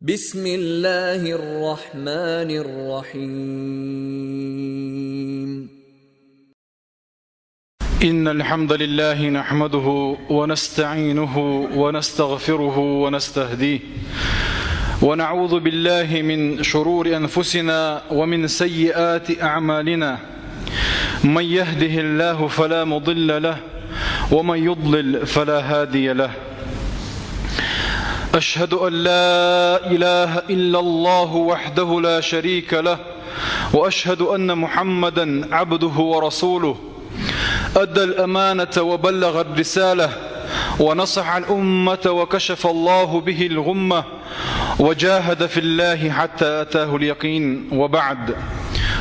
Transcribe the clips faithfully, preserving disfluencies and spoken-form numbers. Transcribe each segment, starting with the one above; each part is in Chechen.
بسم الله الرحمن الرحيم. إن الحمد لله نحمده ونستعينه ونستغفره ونستهديه، ونعوذ بالله من شرور أنفسنا ومن سيئات أعمالنا. من يهده الله فلا مضل له، ومن يضلل فلا هادي له. أشهد أن لا إله إلا الله وحده لا شريك له، وأشهد أن محمدا عبده ورسوله. أدى الأمانة وبلغ الرسالة، ونصح الأمة، وكشف الله به الغمة، وجاهد في الله حتى أتاه اليقين، وبعد.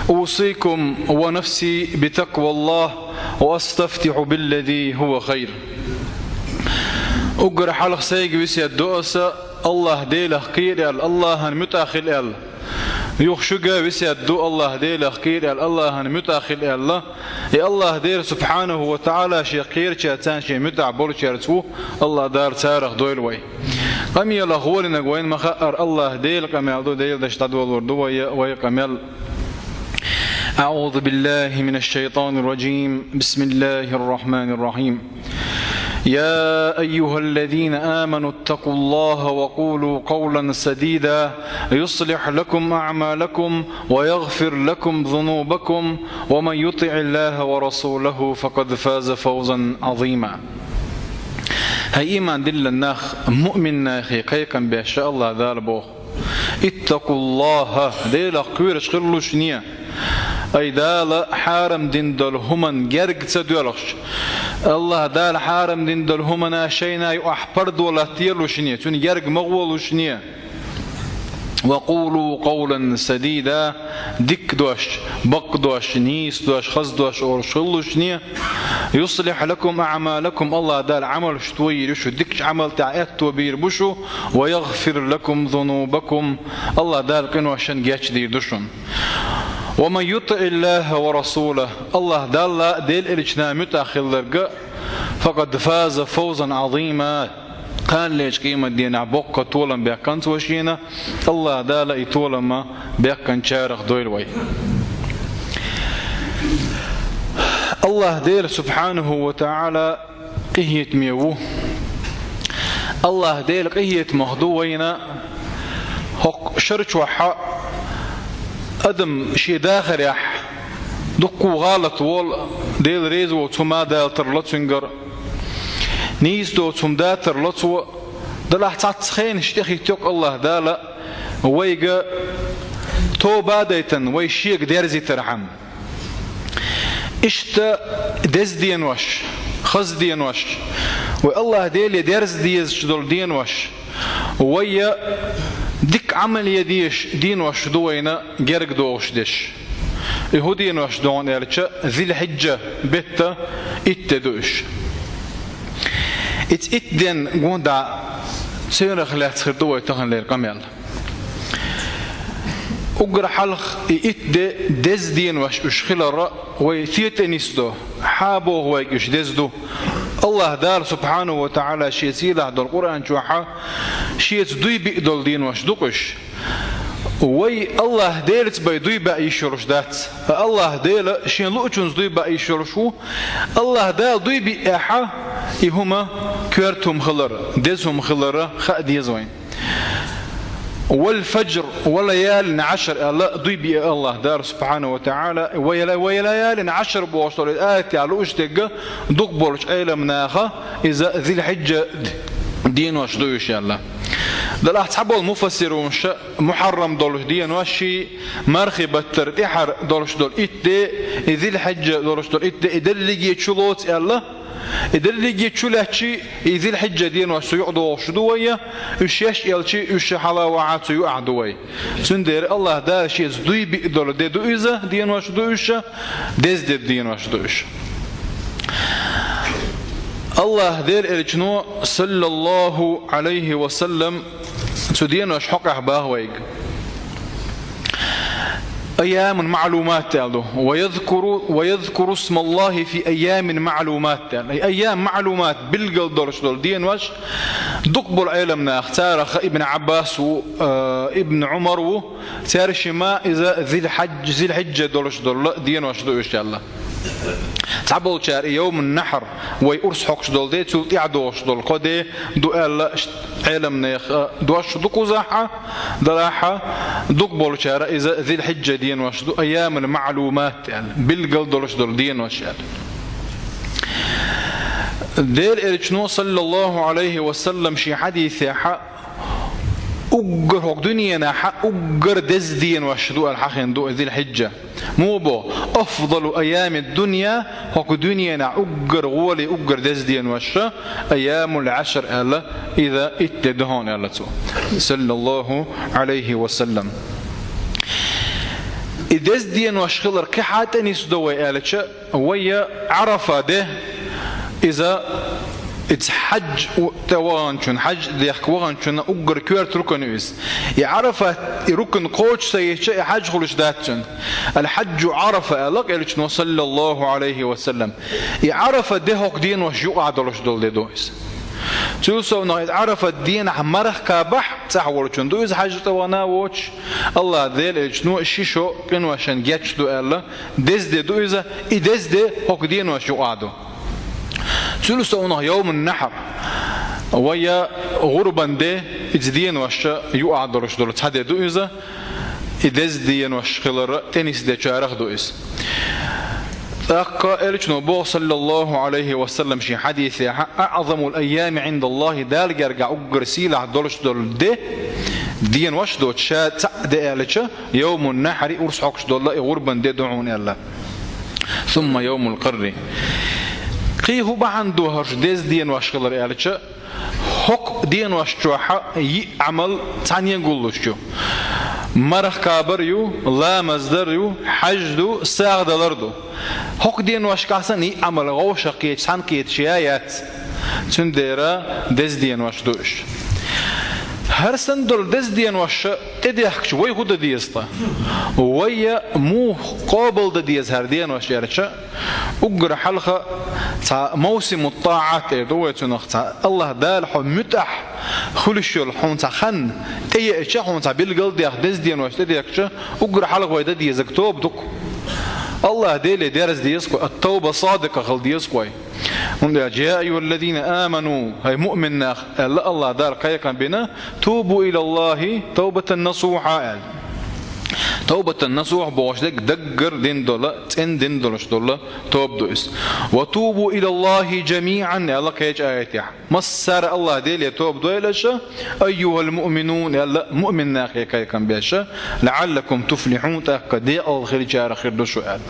أوصيكم ونفسي بتقوى الله، وأستفتح بالذي هو خير. Уггар хьалха сайга весет ду ас, АллахӀ Делах кхера аьлла, АллахӀан муьтӀахь хила аьлла. Юха шуьга весет ду, АллахӀ Делах кхера аьлла, АллахӀан муьтӀахь хила аьлла. И АллахӀ Дела субхьанаху ва тагӀала шех кхерачаьрца шен муьтӀахь болчаьрца ву, АллахӀ Дала царах дойла вай. Къамелах гӀолинарг вайна ма хаъара, АллахӀ Дела къамел ду, Делан дашца дӀадолор ду вай, вай къамел. أعوذ بالله من الشيطان الرجيم. بسم الله الرحمن الرحيم. يا أيها الذين آمنوا اتقوا الله وقولوا قولا سديدا يصلح لكم أعمالكم ويغفر لكم ذنوبكم ومن يطع الله ورسوله فقد فاز فوزا عظيما. ХӀай иман дилла нах, муъмин нахе кхайкхам беш АллахӀ Дала боху: اتقوا الله, Делах кхоьруш хилалаш шуна. Ай Дала хьарам дина долу хӀуманна герга ца доьлхуш, АллахӀ Дала хьарам дина долу хӀуманна шайна юкъахь пардо латтаелаш шуна, цуьнан герга ма гӀолаш шуна. وقولوا قولا سديدا, дика дош, бакъ дош, нийса дош, хаза дош олуш хилалаш шуна. يصلح لكم أعمالكم, АллахӀ Дала Ӏамалш тойийр ю шу, дикачу Ӏамал тӀехь аьтто бийр бу шу, ويغفر لكم ذنوبكم, АллахӀ Дала къиношна гечдийр ду шуна. ومن يطع الله ورسوله, АллахӀ Далла, Делан элчанна муьтӀахь хилларг, فقد فاز فوزا عظيما, кханалечу къематдийнахь боккха толам баьккхина цо шена, АллахӀ Дала и толам баьккхинчарах дойла вай. АллахӀ Дела субхьанаху ва тагӀала къинхетаме ву. АллахӀ Дела къинхетамах ду вайна хӀокху шар чохь адам шен дахарехь дуккха гӀалат волу, Дела реза воцу хӀума Дала тарло цуьнгара. Нийса доцу хӀума Дала тарло цо, делахь цхьацца хенаш тӀехӀиттийо АллахӀ Дала вайга тоба а дайтина, вай шега дерзийтархьама. Иштта деза денош, хаза денош, вай АллахӀ Деле дерза дезаш долу денош, вай дика Ӏамал ян дезаш денош ду вайна герга догӀуш дерш. И хӀун денош ду аьлча, Зилхьиджа беттан итт де ду уьш. Иза итт ден гонда церах лаьцна хир ду вай таханлера къамел. Уггар хьалха и итт де деза денош уьш хиларх вай сий тӀе нисдо, хьан боху вайга уьш деза ду. АллахӀ Дала субхьанаху ва тагӀала шен сийлахь долу Къуръан чохь шеца дуй биъ долу денош ду-кх уьш. Вай АллахӀ Делаца бен дуй баьа йиш йолуш дац, ткъа АллахӀ Дела шен луучунца дуй баьа йиш йолуш ву. АллахӀ Дала дуй биъехь, и хӀума коьрта хӀума хилар, деза хӀума хилар хаа деза вайна. «Вал фаджр, ва лаялин Ӏашр», аьлла, дуй биъна АллахӀ Дала субхьанаху ва тагӀала, ва ла-, «ва лаялин Ӏашр» бохуш долу аятехь лууш дерг дукха болчу Ӏеламнаха иза Зилхьиджа денош ду уьш аьлла. Делахь цхьаболу муфассирунаша Мухьаррам долуш денош, ши мархи баттара тӀаьхьара долуш долу итт де, и Зилхьиджа долуш долу итт де, и дерриге чу лоцу аьлла, и дерриге чу лаьттачи, и Зилхьиджа денош цу юкъа догӀуш ду вай, уьш шаьш элчи, уьш хьала вахьа цу юкъахь ду вай. Цундела АллахӀ Дала шеца дуй биъ долу де ду иза, денош ду уьш, деза де денош ду уьш. АллахӀ Делан элчано, саллаллаху Ӏалайхи ва саллам, цу денош хьокъехь баха вайга. أيام معلومات аьлла ду. ويذكر، ويذكر اسم الله في أيام معلومات аьлла. Ай, айям маълумат, билгал долуш долу денош, дукха болу Ӏеламнаха, царах Ибн Ӏаббас ву, э, Ибн Ӏумар ву, цаьршимма иза Зил-Хьадж-, Зил-Хьиджа долуш долу денош ду уьш аьлла. Цхьаболчара и Йовмун-Нахьр, вай урс хьокхуш долу де, цул тӀаьхьа догӀуш долу кхо де ду аьлла, ш-, Ӏеламнех, а, дош ду кхузахь а, далахь а, дукха болчара иза Зил-Хьиджа денош ду, айямул маълумат аьлла, билгал долуш долу денош аьлла. Делан Элчано, саллаллаху Ӏалайхи ва саллам, шен хьадисехь а, уггар хӀокху дуьненахь а уггар деза денош ду аьлла хьахийна ду Зил-Хьиджа. Муха боху: «Афдалу айями дунья», хӀокху дуьненахь уггар гӀоли, уггар деза денош, айямул Ӏашр аьлла, иза итт де ду хьуна аьлла цо, саллаллаху Ӏалайхи ва саллам. И деза денош хилар кхин хьа тӀе нисдо вай аьлча, вай Ӏарафа де, иза, иза хьаьж у-, тӀе ваханчун, хьаьж дехка ваханчунна уггар коьрта рукн ю иза. И Ӏарафа, и рукн кхочуш ца хилча, и хьаьж хуьлуш дац цуьнан. «Аль-хьаджу Ӏарафа», аьлла Элчано, саллаллаху Ӏалайхи ва саллам. И Ӏарафа де хӀокху денош юкъахь долуш долу де ду иза. Цул совнаха иза Ӏарафа денахь марха кхабахь, цӀахь волчун ду иза, хьаьж тӀе вахана а воцуш, АллахӀ Делан Элчано ши шо къиношна гечду аьлла, деза де ду иза, и деза де хӀокху денош юкъахь ду. Цул совнаха Йовмун-Нахьр, вай гӀурбан де, иза денош юкъахь долуш долу цхьа де ду иза, и деза денош хилар тӀе нисдечарах ду иза. ТӀаккха Элчано боху, саллаллаху Ӏалайхи ва саллам, шен хьадисехь: «АӀзамул айями Ӏиндаллахи», Дала гергахь уггар сийлахь долуш долу де, денош доцуш ша цхьаъ де аьлча, Йовмун-Нахьри, урс хьокхуш долу и гӀурбан де ду хьуна аьлла. Сумма йовмул къарри. Кхин хӀун бахьана ду хӀорш деза денош хилар аьлча, хӀокху денош чохь а йиъ Ӏамал цхьаьна гуллуш ю. Марха кхабар ю, ламаз дар ю, хьаьж ду, сагӀа далар ду. ХӀокху деношкахь санна йиъ Ӏамал вовшах кхеташ, цхьаьна кхеташ я яц. Цундела деза денош ду уьш. ХӀара санна долу деза денош тӀедехкча, вай хӀун дан деза ткъа? Вай муха къобал дан деза хӀара денош аьлча, уггар хьалха цхьа мавсиму ттаӀат эр ду вай цунах, цхьа АллахӀ Дала хьо муьтӀахь хуьлуш йолу хьуна цхьа хан тӀееача, хьуна цхьа билгал дех деза денош тӀедехкча, уггар хьалха вай дан дезаг тоба ду-кх. АллахӀ Деле дерза деза-кх вай, ат-тавба садикъа хила деза-кх вай. ХӀунда аьлча: «Я айюхаллазина аману», хӀай муъмин нах, аьлла АллахӀ Дала кхайкхам бина, «тубу илаллахи тавбатан насухьа», аьлла. Тавбатан насухь бохуш дерг даггара дина долу, цӀена дина долуш долу тоба ду иза. «Ва тубу илаллахи жамиӀан», аьлла кхечу аятехь. Массара АллахӀ Деле тоба дойла аша, «айюхал муъминун», аьлла муъмин нахе кхайкхам беш, «лаӀаллакум туфлихьун», тӀаккха декъала хилчарах хир ду шу аьлла.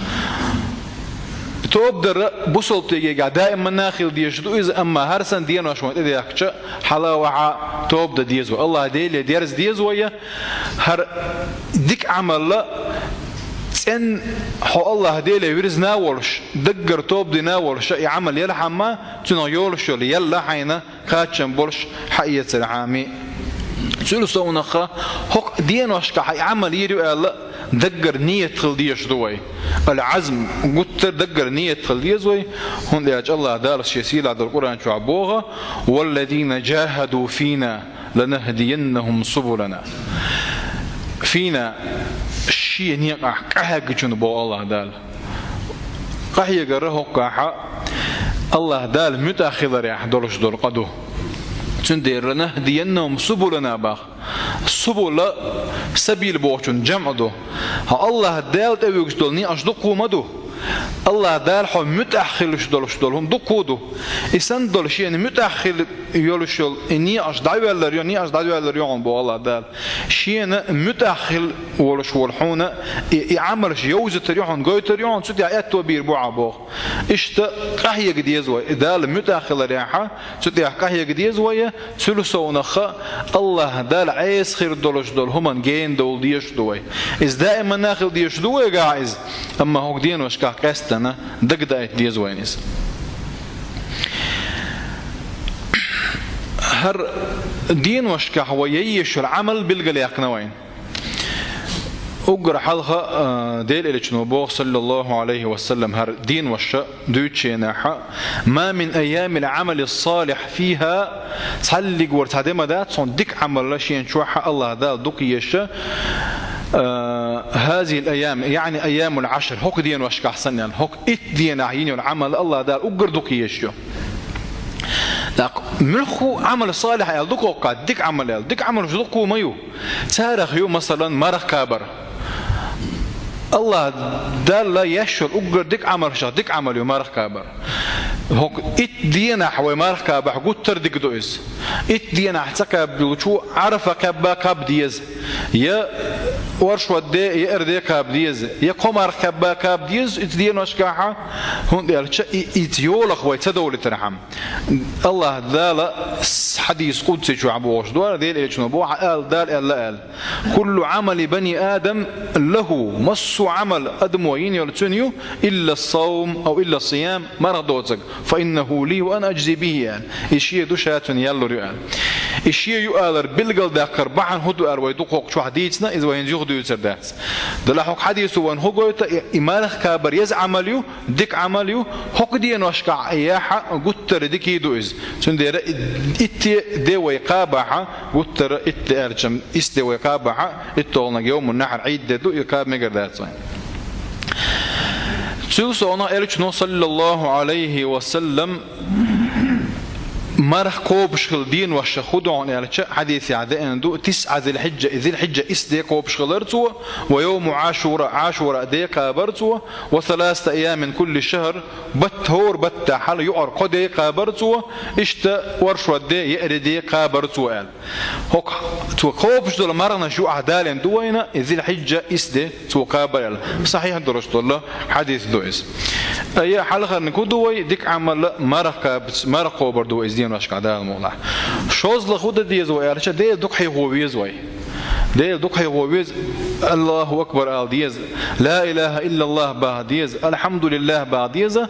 Тоба дар бусалба стегегахь даиманна хила дезаш ду иза, амма хӀара санна денош вайна тӀедехкча, хьала а вахьа тоба дан деза вай. АллахӀ Деле дерза деза вай, хӀара дика Ӏамал а, цӀена хьо АллахӀ Деле вирзина а волуш, даггара тоба дина а волуш, и Ӏамал елхьама, цунах йолуш йолу ял а хьайна кхачам болуш хьаэцархьама. Цул совнаха, хӀокху деношкахь и Ӏамал йийр ю аьлла, даггара ният хила дезаш ду вай. Ал-Ӏазм, гуттар а даггара ният хила деза вай, хӀунда аьлча АллахӀ Дала Шен сийлахь долу Къуръан чохь боху: «Валлазина жахаду фина ланахдияннахум субулана». Фина, Шен некъахь къахьегначунна боху АллахӀ Дала. Къахьегар хӀокхахь АллахӀ Дала муьтӀахь хиларехь долуш долу къа ду. Цундела «ланахдияннахум субулана» боху. Субула, сабил бохучун жамӀ ду. Хьо АллахӀ Дала тӀевуьгуш долу некъаш дуккха ма ду. АллахӀ Дала хьо муьтӀахь хилуш долуш долу хӀума дуккха ду. И санна долу Шена муьтӀахь хила йолуш йолу и некъаш дӀавоьллар ю, некъаш дӀадоьллар ю хьуна боху АллахӀ Дала. Шена муьтӀахь хила волуш волу хьуна и, и Ӏамалш йовзийтар ю хьуна, гойтар ю хьуна, цу тӀехь аьтто бийр бу хьан боху. Иштта къахьега деза вай, и Дала муьтӀахь хиларехь, цу тӀехь къахьега деза вай, цул совнаха АллахӀ Дала Ӏеса хир долуш долу хӀуманна гена довла дезаш ду вай. Иза даиманна хила дезаш ду вайгахь иза, амма хӀокху деношкахь къаьстина дагадайта деза вайна иза. ХӀара деношкахь вай ян езаш йолу Ӏамал билгалъяьккхина вайна. Уггар хьалха, а, Делан Элчано боху, саллаллаху Ӏалайхи ва саллам, хӀара денош дуьйцучу хенахь: «Ма мин айямил Ӏамали салихь фиха», цхьаллиг вара цхьа де ма дац хьуна дика Ӏамал шен чохь Аллаха Дала дукха езаш, а, «хазихил айям», яъни айямул Ӏашр, хӀокху деношкахь санна аьлла, хӀокху итт денахь йина йолу Ӏамал Аллаха Дала уггар дукха езаш ю. ТӀаккха муьлхха Ӏамал салихь аьлла ду кхоккха, дика Ӏамал аьлла? Дика Ӏамалш дуккха ма ю. Царах ю, масалан, марха кхабар. Аллаха Далла еш йолу уггар дика Ӏамалшах дика Ӏамал ю марха кхабар. ХӀокху итт денахь вай марха кхабахь гуттар а дика ду иза. Итт денахь ца кхаьбначо Ӏарафа кхаьбба кхаба деза. Я оршот де, я яар де кхаба деза. Я кхо марха кхаьбба кхаба деза итт деношкахь, хӀунда аьлча и, и йолах вай ца довлийтархьама. Аллаха Дала хьадис къудси чохь бохуш ду, Делан Элчано боху, хьан ала Дала аьлла аьлла: «Куллу Ӏамали бани Адам лаху», массо а Ӏамал адамо йина йолу цуьнан ю, «илла ас-савм ав илла ас-сиям», марха доцург, «фа иннаху ли ва ана аджзи бихи», аьлла. И шен ду, ша цуьнан ял лур ю, аьлла. И шен ю алар билгалдаккхар бахьана хӀун ду аьлла вай дукха хӀокху чохь дийцина, иза вай хӀинца юха дуьйцур дац. Делахь хӀокху хьадисо вайна хӀун гойту, и, и марха кабар еза Ӏамал ю, дика Ӏамал ю, хӀокху деношкахь яхь гуттар а дика ду иза. Цундела и, итт де вай кхабахь, гуттар а итт де аьлча, исс де вай кхабахь, итталгӀаниг йовмун-нахьр, Ӏийд де ду, и кхаба мегар дац вайн. Цул совнаха Элчано, саллаллаху Ӏалайхи ва саллам, марха кхобуш хилла деношах хӀун ду хьуна аьлча, хьадисехь деана ду: тисӀа зилхьиджа, и зилхьиджа исс де кхобуш хилар цо, ва йовму Ӏашура, Ӏашура де кхабар цо, ва саласата айямин кулли шахр, бат-, хӀора баттахь хьала юкъара кхо де кхабар цо, иштта оршот де, яар де кхабар цо аьлла. ХӀокху цо кхобуш долу марханаш юкъахь далийна ду вайна, и зилхьиджа исс де цо кхабар аьлла. Сахьихь долуш долу хьадис ду иза. Ай, хьалхарниг хӀун ду вай, дика Ӏамал марха кхаб-, марха кхобур ду вай иза деношкахь Дала мукъалахь. ШозлагӀа хӀун дан деза вай аьлча, Дела дукха хьехо веза вай. Дела дукха хьехо веза, Аллаху акбар ала деза, ла илаха иллаллах баха деза, алхьамдулиллах баха деза.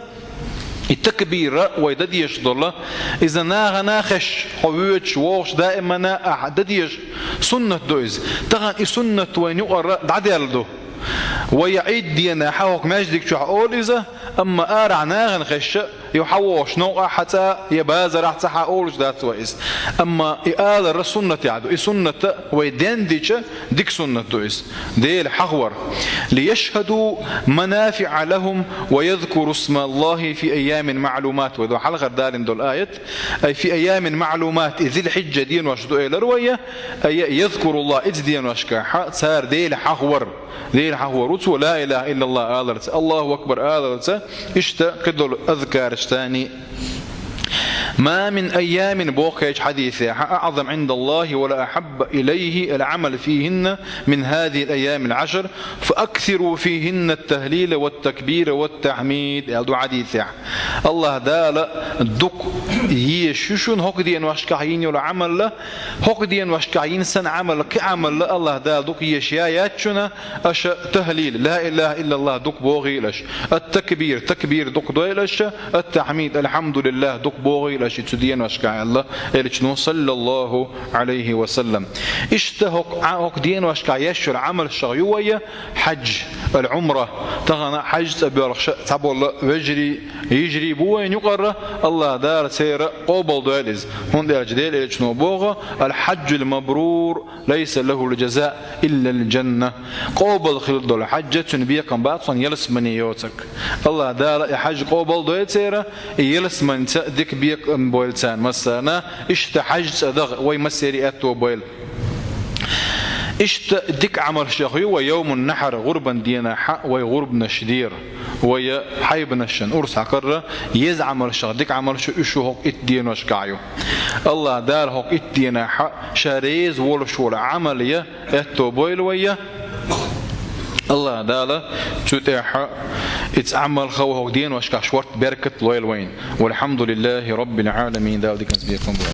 И такбир вай дан дезаш долу, иза нахана хезаш, хьо воьдуш, вогӀуш, даимана ахь дан дезаш суннат ду иза. Тахана и суннат вайна юкъара дӀадаьлла ду. Вай я Ӏийд денахь хӀокху маьждиг чохь олу иза, амма арахь нахана хезаш, я хьан вогӀуш новкъахь, хьан цӀа, я базарахь цхьа хьан олуш дац вай иза. Амма и алар суннатехь ду. И суннат вай дендича, дика суннат ду иза. Дела хьахавар. «Лияшхаду манафиӀа лахум ва язкуру смаллахи фи айямин маълумат». Вай ду хьалхара далийна долу аят. Ай фи айямин маълумат, и зилхьиджа денош ду элира вай, ай язкуруллах, иза деношкахь цара Дела хьахавар. Дела хьахавар ву цо ла илаха иллаллах аларца, Аллаху акбар аларца, иштта кхидолу азкараш царний. «Ма мин айямин», боху кхечу хьадисехь, «аӀзама Ӏиндаллахи ва ла ахьабба илайхи ал-Ӏамал фихинна мин хазихил айямил Ӏашр, фа аксиру фихинна ат-тахлила ват-такбира ват-тахьмид», аьлла ду хьадисехь. Аллаха Дала дукха езаш ю шуна хӀокху деношкахь йина йолу Ӏамал, хӀокху деношкахь йина санна Ӏамал, кхин Ӏамал Аллаха Дала дукха езаш я яц шуна, аша тахлил, ла илаха иллаллах, дукха бохийла аша. Ат-такбир, такбир дукха дойла аша. Ат-тахьмид, алхьамдулиллах, дукха бохийла аша цу деношкахь, аьлла Элчано, саллаллаху Ӏалайхи ва саллам. Иштта хӀокху, хӀокху деношкахь еш йолу Ӏамалшах ю вай хьаьж, ал-Ӏумра. Тахана хьаьж цӀа боьлхуш цхьаболу вежарий, йижарий бу вайна юкъара, Аллаха Дала церан къобал дойла иза. ХӀунда аьлча Делан Элчано боху: «Ал-хьаджул мабрур лайса лахул джаза иллал джанна». Къобал хилла долу хьаьж, цуьнан бекхам бац хьуна ялсамане йоцург. Аллаха Дала и хьаьж къобал дойла церан, и ялсаманица дика бекхам бойла царна массарна, иштта хьаьж цӀа даха вай массеран аьтто бойла. Иштта дика Ӏамалшах ю вай йовмун-нахьр, гӀурбан денахь вай гӀурбанаш дер. Вай хьайбанашна урс хьакхар еза Ӏамалшах дика Ӏамалш ю, уьш ю хӀокху итт деношкахь ю. Аллаха Дала хӀокху итт денахь ша реза волуш волу Ӏамал ян аьтто бойла вай. Аллаха Дала цу тӀехь иза Ӏамал хӀокху деношкахь шортта беркат лойла вайна. Валхьамдулиллахи раббил Ӏаламин. Дала диканца бекхам бойла.